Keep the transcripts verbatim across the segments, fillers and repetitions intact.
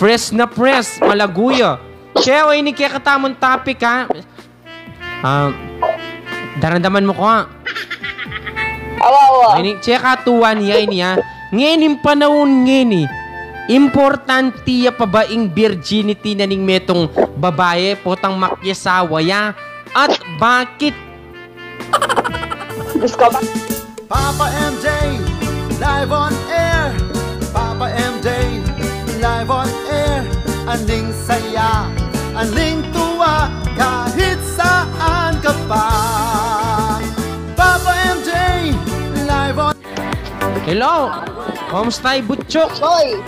Fresh na fresh, malagu ya. Che, o, ini kekatamung topic, ha? Ah, daramdaman mu ku, ha? Awa, awa. Ini, che, katuan ya ini, ha? Ngening panaun ngeni, importante ya pa ba ing virginity na ning metung babai potang makiasawa ya? At bakit? Diyos ko, ba- Papa M J, live on air. Papa M J, live on air. Aning saya, aning tuwa, kahit saan ka pa. Papa M J, live on Hello? Kumusta, Butchok? Hoy!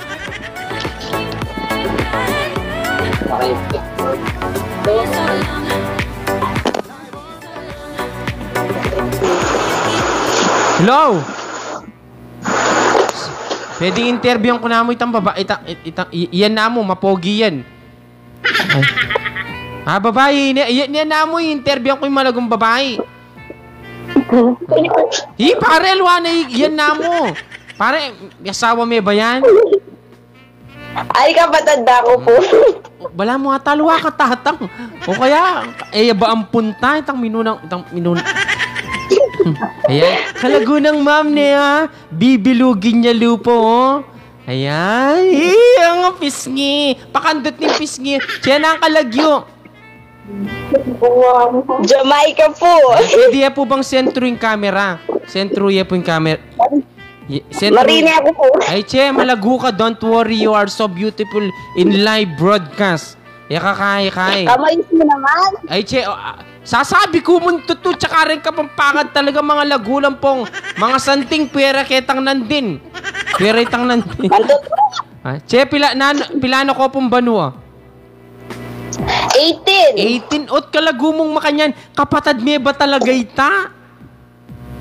Hello? Pwedeng interviewan ku namu itang baba-, ita-, ita-, i-, yan namu, mapogi yan. Ay. Ah, babai, ini, i-, yan namu, interviewan ku ing malagung babai. Hi, pare, alwa na, i-, yan namu. Pare, may asawa me ba yan? Ay, kapatad na ku pu. Balamu ata alwa ka tatang. O kaya, e ya ba ampun ta, itang minunang, itang minun-, ayan. Kalagu nang ma'am ne, ha? Bibilugin ya lupa, o. Ayan. Ih, ang pisngi. Pakandut ning pisngi. Siya na ang kalagyu. Jamaica pu. Pwede ya pu bang sentro ing camera? Sentro ya pu ing camera. Y-, sentro. Marine aku pu. Ay, che, malagu ka. Don't worry, you are so beautiful in live broadcast. Ya ka, kai, kai. Kamu isi naman. Ay, che, o, ah, sasabi ku mu tutu, tsaka rin Kapampangan talaga, mga lagu lang pong, mga santing, pwera ketang nandin. Pwera itang nandin. Mantutu. Ah, che, pila, nan-, pila na ko pung banua? Eighteen. Eighteen? Ot kalagu mung makanyan, kapatad me ba talaga ita?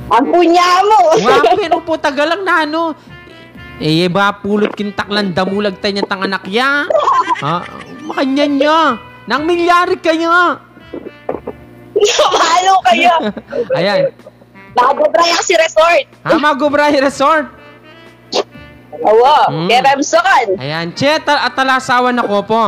Ampunya mu. Wa, pero pu, taga lang nanu. E, e ba pulut king taklan damulag tanya tang anak ya? Ha? Makanyan ya. Nang milyari kaya. Malu kaya. Ayan. Mag-obra ya si resort. Ha, mag-obra ya resort? Awa, hmm. Kaya Remson. Ayan, che, ta-, at ala asawa na ko pu.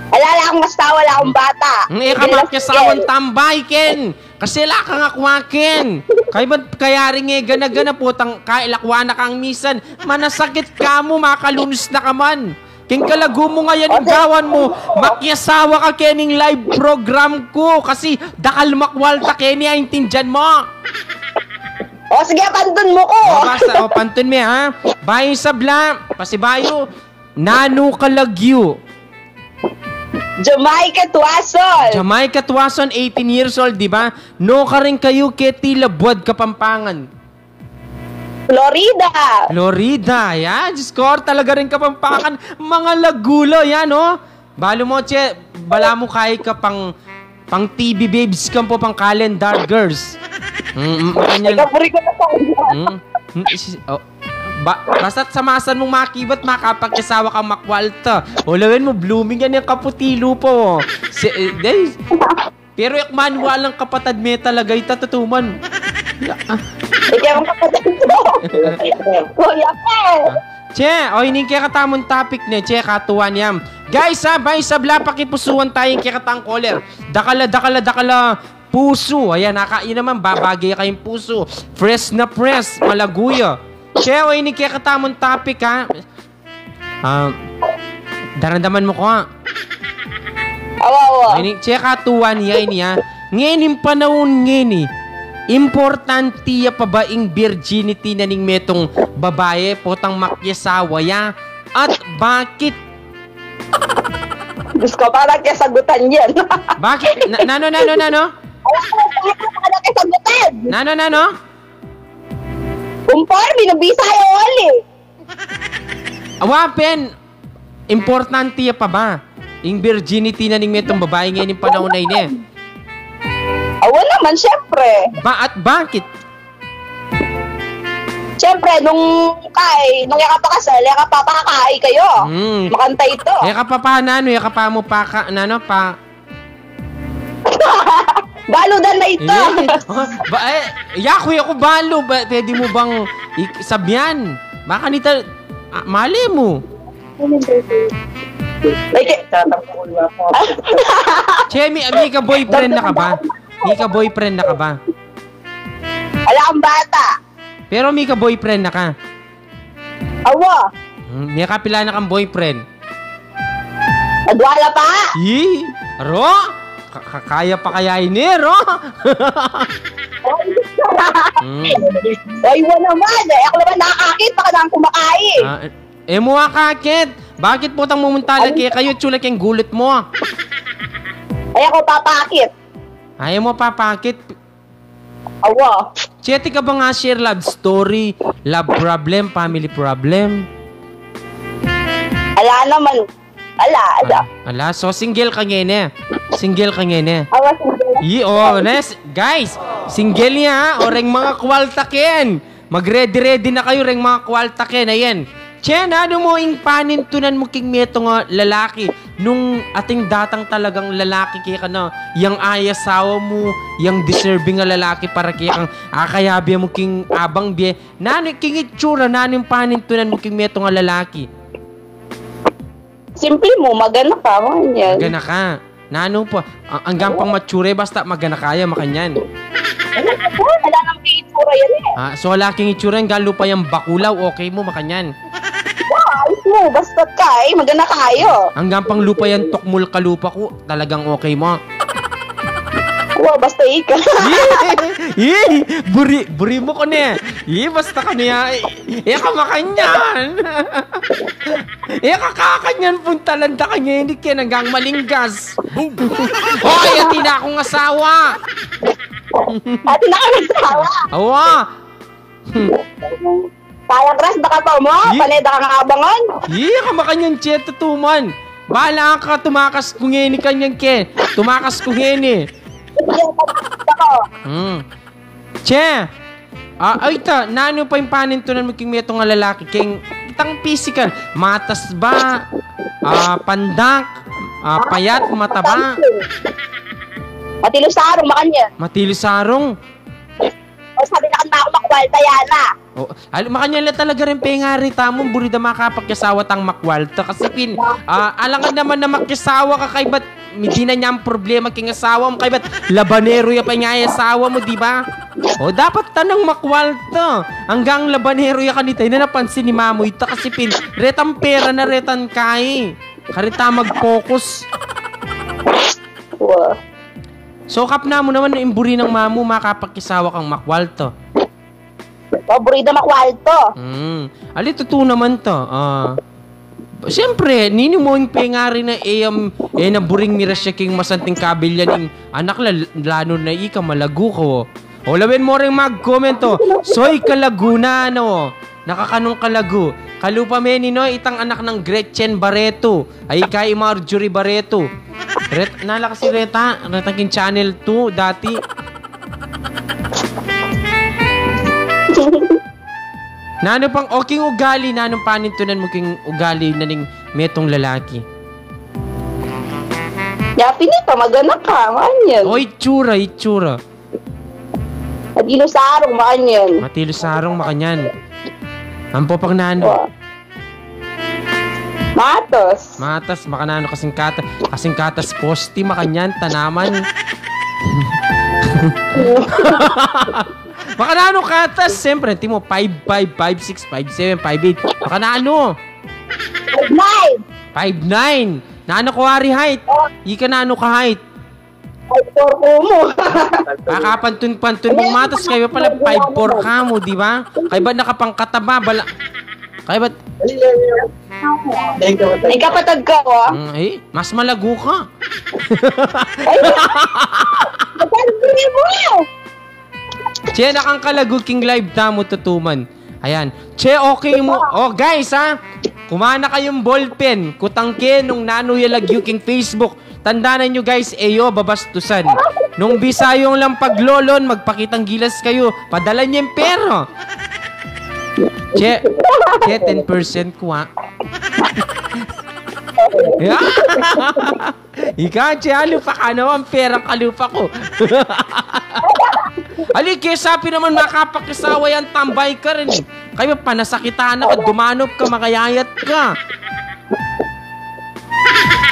Ala, ala kung asawa, ala kung bata. Hmm, e ka makiasawan tambay, ken. Kasi ala kang akwa, ken. Kaya ba't kaya rin e gana-gana putang kailakwa na kang misan. Manasakit ka mu, makalunus na ka man. King kalagu mu ngayan, ing gawan mu, makiasawa ka kening live program ku, kasi dakal makwalta keni, aintindian mu? O, sige, pantun mu ku. O, basta, o, pantun me, ha? Bayu sabla, pasibayu, nanu ka lagyu? Jamaica Tuason. Jamaica Tuason, eighteen years old, di ba? Nukarin kayu keti labuad Kapampangan? Florida. Florida, yan. Diyos ko, talaga rin Kapampangan. Mga lagu la, yan, o. Balu mu, che, balamu kai ka pang, pang T V babes ka pu, pang calendar girls. Mm, mm, makanyan. Ay, kapuri ko na sa kanya. Mm, mm, is-, o. Ba-, basta't samasan mung makibat, makapakiasawa kang makwalta. O, lawen mu, blooming yan, yang kaputi lupa, o. Si, e, day, Pero e ku maniwalang kapatad me talaga ita, tutu man. Ika ang kapatad ko. Kuya ko. Ah, che, o, ini ing kekatamung topic ne, che, katuan ya. Guys, ha, bayu sabla, pakipusuan taya ing kekatang caller. Dakal a, dakal a, dakal a pusu. Ayan, naka, yun naman, babage kayung pusu. Fresh na fresh, malagu ya. Che, o, ini ing kekatamung topic, ha. Ah, daramdaman mu ku, ha? Awa, awa. Ini, che, katuan ya ini, ha. Ngening panaun ngeni, importante ya pa ba ing virginity na ning metung babai potang makiasawa ya? At bakit? Diyos ko, parang kasagutan yan. Bakit? Na-, nanu, nanu, nanu? Awa, awa, awa, awa, kasagutan. Nanu, nanu? Kumpare, binubisa yung oli. Awa pin, importante ya pa ba ing virginity na ning metung babai ngening panaun a ini? Awa naman, syempre. Ba-, at bakit? Syempre, nung kai, nung ya ka pa kasal, ya ka pa pakakai kayu. Hmm. Makanta ito. Ya ka pa pa, nanu, ya ka pa mu pa ka, nanu, pa, Balu da na ito. Eh, oh, ba, eh, yaku, yaku balu. Ba, pwede mu bang i-, sabian? Baka nita, ah, mali mu. Ay, ke- Che, mi, mi ka boyfriend na ka ba? Mi ka boyfriend na ka ba? Ala kang bata. Pero mi ka boyfriend na ka? Awa. Hmm, mi ka pila na kang boyfriend? Adwala pa. Yi, ro? Ka- ka- kaya pa kaya ini, ro? Hmm. Ay, wa naman. Eh, ako naman nakakakit, baka nang kumakai. Ah, e mu akakit. Bakit putang mumunta lagi kayu, tsula keng gulut mu? Ay, ako papakit. Ay, e mu papakit. Awa. Cheti ka ba nga share love story, love problem, family problem? Ala naman. Ala, ala. Ah, ala, so single ka ngeni. Single ka ngeni. Awa, single. Yi, o, nes, guys, single ya, o reng mga kwalta ken. Mag-ready-ready na kayu reng mga kwalta ken, ayan. Che, nanu mu ing panintunan mu king metung a lalaki nung atin datang talagang lalaki keka na, yang ayasawa mu, yang deserving a lalaki para kekang akayabie mu king abang bie. Nanu king itsura, nanu ing panintunan mu king metung a lalaki? Simple mu, magana ka, makanyan. Magana ka. Nanu pa? A- anggang pang matsure, basta magana ka ya, makanyan. Ala, ala nang itsura yan e. Ah, so ala king itsura, anggang lupa yang bakulaw, okay mu, makanyan. Wa, ayos mu, basta ka e, magana ka ya. Anggang pang lupa yang tukmul kalupa ku, talagang okay mu. Wa, basta ika. Yi! Yi! Buri, buri mu kanu ya. Yi, basta kanu ya. E ka makanyan. E ka kakanyan, puntalan da ka ngeni ken anggang malinggas. Hoy, atin na kung asawa. Atin na kung asawa. Awa. Kaya, Gras, da ka pa mu? Yi. Panay da kang abangan. Yi, ka makanyan, Che, tutuman. Bala ka, tumakas ku ngeni kanyan ke. Tumakas ku ngeni. Ako. Hmm. Che. Ah, ay ta, nanu pa ing panintunan mu king metung a lalaki? King itang physical, matas ba? Ah, pandak? Ah, payat, mataba? Matilu sarung, makanyan. Matilu sarung? O, sabi na kang makwalta, yana. O, al-, makanyan la talaga ring pengari tamu, buri da makapakiasawa tang makwalta. Kasi pin, ah, alangan naman na makiasawa ka kaybat, mi di na nyang problema king asawa mu, kaybat labanero ya pa ing asawa mu, di ba? O, dapat tanang makwalta. Anggang labanero ya kanita, e na napansin ni mamu ita kasi pin, retang pera na, retang kai. Karita mag-focus. Wa. So, kapna mu naman, ing buri nang mamu, makapakisawa kang makwalta. O, buri da makwalta. Hmm. Ali, tutu naman ta. Ah. Siyempre, nini mu ing pengari na e, um, e na buring mirasya king masanting kabilyan ing anak la, lalo na ika, malagu ka, o. O, lawen mu ring mag-comment, o. Soy kalagu na, no? Nakakanung kalagu. Kalupa me ni, no, itang anak nang Gretchen Barreto. Ay, kay Marjorie Barreto. Ret-, nala kasi reta, reta king Channel two, dati. Nanu pang, o, king ugali, nanung panintunan mu king ugali na ning metung lalaki? Ya, pin ita, magana ka, makanyan. O, itsura, itsura. Matilu sarung, makanyan. Matilu sarung, makanyan. Ampo pang nanu? Wa. Matas. Matas, makananu kasing kata-, kasing katas posti, makanyan, tanaman. Makananu katas, siyempre, timo five five, five six, five seven, five eight. Makananu? Five nine. Five nine. Nanu ka wari height? O. Ika nanu ka height? Five four ku mu. Kakapantun-pantun mung matas, kaybat pala five four ka mu, di ba? Kaybat nakapangkataba, bala. Kaybat. Ay, kapatad ka, wa? Mm, e, mas malagu ka. Ay, kapatad mu. Che, nakang kalagu king live tamu, tutuman. Ayan. Che, okay mu. O, guys, ha? Kumana kayung ballpen. Kutang ke nung nanu ya lagyu king Facebook. Tandanan yu, guys, e yu babastusan. Nung bisa yung lang paglolon, magpakitang gilas kayu. Padalan yu yung pera. Che, che, ten percent ku, ha? Yeah. Ika, Che, alupa ka naman, perang kalupa ku. Ali, kesa pin naman makapakisawa yang tambay ka rin. Kaya panasakitan na ka, dumanup ka, makayayat ka.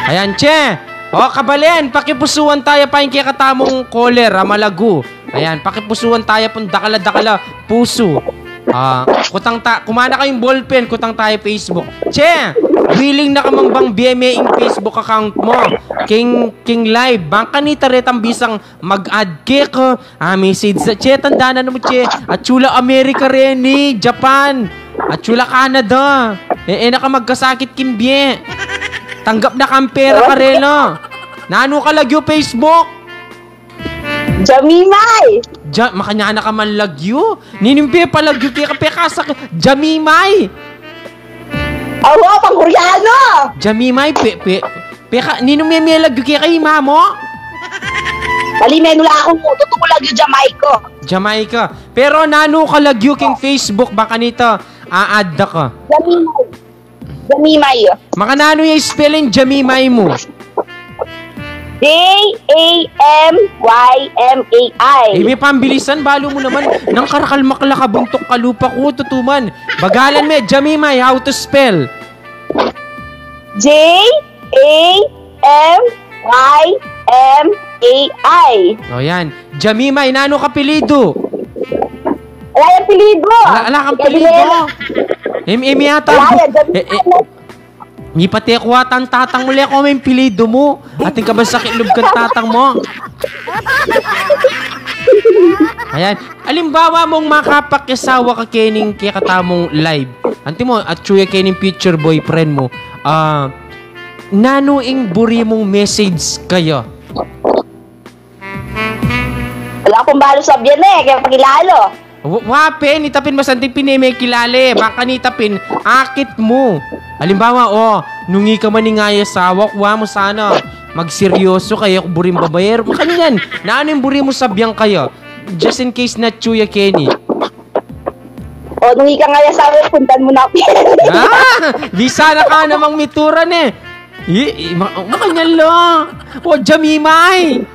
Ayan, Che. O, kabalen, pakipusuan taya pa ing kekatamung caller, a malagu. Ayan, pakipusuan taya pung dakal a dakal a pusu. Ah, kutang ta, kumana kayung ballpen, kutang taya Facebook. Che, willing na ka man bang bie me ing Facebook account mu king, king live? Bang kanita retang bisang mag-add keka, ah, message sa, Che, tandanan mu, Che. Atsu la Amerika reni, Japan. Atsu la Canada. E, e na ka magkasakit king bie. Tanggap na kang pera karela. Nanu ka lagyu Facebook? Jamimay! Ja, makanyan na ka man lagyu? Nining pepalagyu keka, pekasak, Jamimay! Awa, pang Koreano! Jamimay, pe, pe, peka, ninung me, melagyu keka, ima mu? Bali, menu la aku, tutu ku lagyu Jamaica. Jamaica. Pero nanu ka lagyu king Facebook, bang kanita a-add da ka? Jamimay. Jamimay. Makananu ya spelling Jamimay mu? J A M Y M A I. E, me pambilisan, balu mu naman, nang karakal maklaka buntuk kalupa ku, tutu man. Bagalan me, Jamimay, how to spell? J A M Y M A I. O, yan. Jamimay, nanu ka apelidu? Ala yang apelidu. Ala, ala kang apelidu. Em, em, yata. Ala yang apelidu. E, e, mipate ku ata ing tatang mu, le, ku me ing apelidu mu. Atin ka ba sakit lub kang tatang mu? Ayan. Alimbawa mung makapakisawa ka kening kekatamung live. Anti mu, atsu ya kening future boyfriend mu. Ah, nanu ing buri mung message kaya? Ala kung balu sabyan e, kaya pakilalo. Wa, wa pin, ita pin masanting pin e mekilale, bang kanita pin, akit mu. Alimbawa, o, nung ika man ing ayasawa ku, wa mu sana, magseryoso kaya ku buring babae, makanyan. Nanu ing buri mu sabyan kaya? Just in case na atsu ya keni. O, nung ika nga ayasawa, puntan mu na aku. Ah! Bisa na ka namang mituran e. I, i, ma-, makanyan la. O, Jamimay.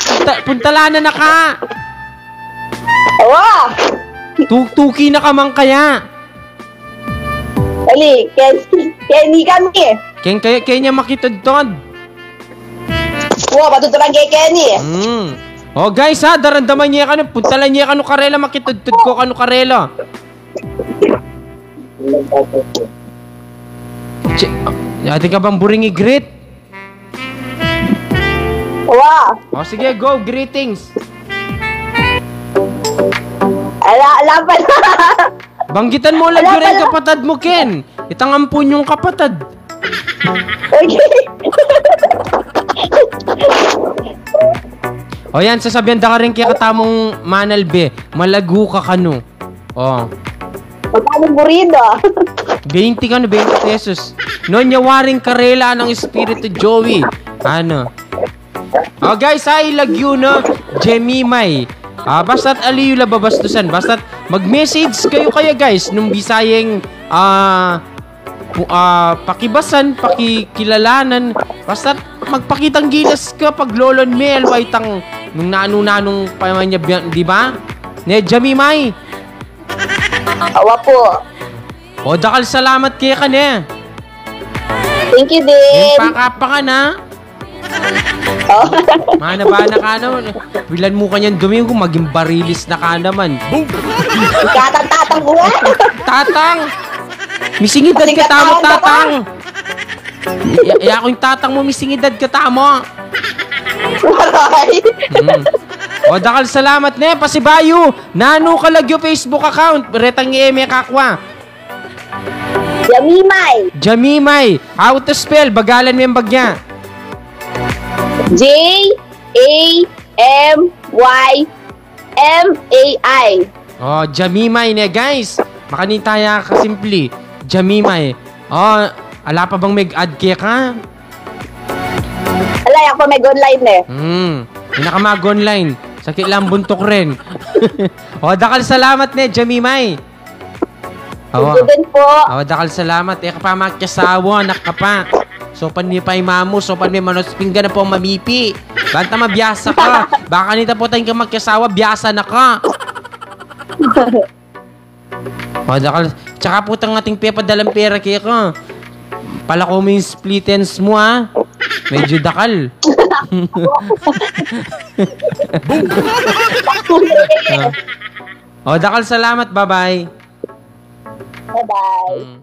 Punta-, puntalanan na ka. Awa. Tu-, tuki na ka man kaya. Ali, ken, keni kami. Ken kaya, kenya makitudtud. Wa, patudturan ke keni. Hmm. O, guys, ha, daramdaman ye kanu, puntalan ye kanu karela, makitudtud ko kanu karela. Che, atin ka bang buring i-greet? Wa. O, sige, go, greetings. Ala, ala pala. Banggitan mu lagyu ring kapatad mu, ken. Itang ampun yung kapatad. Okay. O yan, sasabyan da ka rin kekatamung manalbe, malagu ka kanu. O. Magkano burida? Twenty kanu, twenty pesos. Nung ya waring karela nang espiritu, Joey. Ano? O, guys, ha, ilagyu na, Jemimay. Ah, basta't ali yu la babastusan. Basta't mag-message kayu kaya, guys, nung Bisayeng, ah, pu-, ah, pakibasan, pakikilalanan. Basta't magpakitang gilas ka, paglolon me, aliwa itang nung nanu-nanung pamanyabyan, di ba? Ne, Jemimay? Awa pu. O, dakal salamat keka, ne. Thank you din. Pakapa ka na. O. Mana ba na ka na? Pilan mu kanyan dumingu, maging barilis na ka naman. Ikatan tatang ku, e. Tatang! Misingidad katamu, tatang! Ya, ya ku ing tatang mu, misingidad katamu. Waray. Mm. O, dakal salamat, ne, pasibayu. Nanu ka lagyu Facebook account? Retang e me kakwa. Jamimay. Jamimay. How to spell? Bagalan me ing bagya. J A M Y M A I. O, Jamimay ne, guys. Makanita ya kasimpli. Jamimay. O, ala pa bang meg-add keka? Ala, e ku pa meg-online e. Hmm. Di na ka mag-online. Sakit lang buntuk rin. O, dakal salamat ne, Jamimay. Awa. Thank you din pu. Awa, dakal salamat. E ka pa makiasawa, anak ka pa. Saupan me pa i mamu, saupan me manus pinggan ampong mamipi. Banta mabiasa ka. Bang kanita pu, atin ka makiasawa, biasa na ka. O, dakal, tsaka pu itang atin pepadalang pera keka. Palako mu ing split ends mu, a. Medyo dakal. Ah. O, dakal salamat. Bye-bye. Bye-bye. Mm.